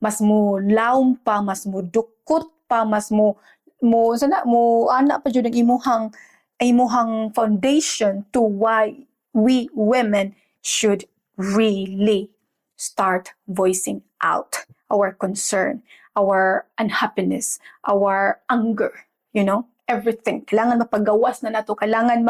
Mas mo lawom pa, mas mo dukot pa, mas mo mo sana mo ana pa jud ang imuhang foundation to why we women should really start voicing out our concern, our unhappiness, our anger, everything. Kailangan mapagawas na nato, kailangan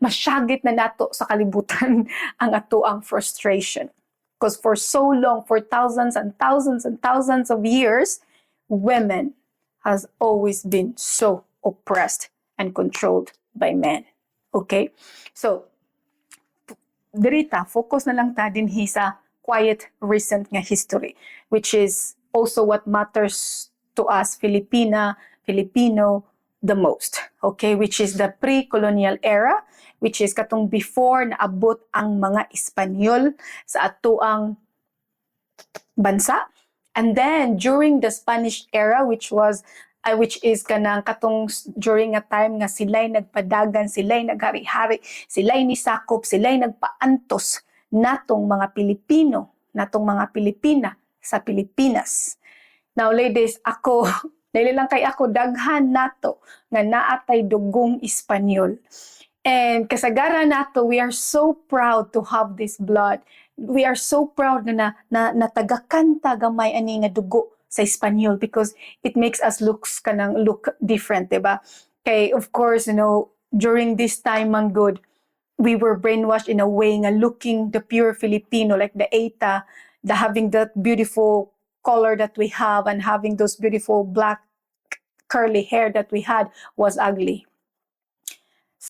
masyagit na nato sa kalibutan ang atoang frustration. Because for so long, for thousands and thousands and thousands of years, women has always been so oppressed and controlled by men. Okay? So, diri ta, focus na lang ta dinhi sa quite recent nga history, which is also what matters to us Filipina, Filipino the most. Okay, which is the pre-colonial era, which is katong before naabot ang mga Espanyol sa atoang bansa. And then during the Spanish era, which is kanang katong during a time nga sila'y nagpadagan, sila'y naghari-hari, sila'y nisakop, sila'y nagpaantos natong mga Pilipino, natong mga Pilipina sa Pilipinas. Now ladies, ako, dili lang kay ako, daghan nato nga naa tay dugong Espanyol. And kasagaran nato, we are so proud to have this blood. We are so proud nga na natagakan ta gamay ani nga dugo sa Espanyol because it makes us looks kanang look different, diba? Kay of course, during this time man good, we were brainwashed in a way nga looking the pure Filipino, like the Aeta, the having that beautiful color that we have and having those beautiful black curly hair that we had was ugly.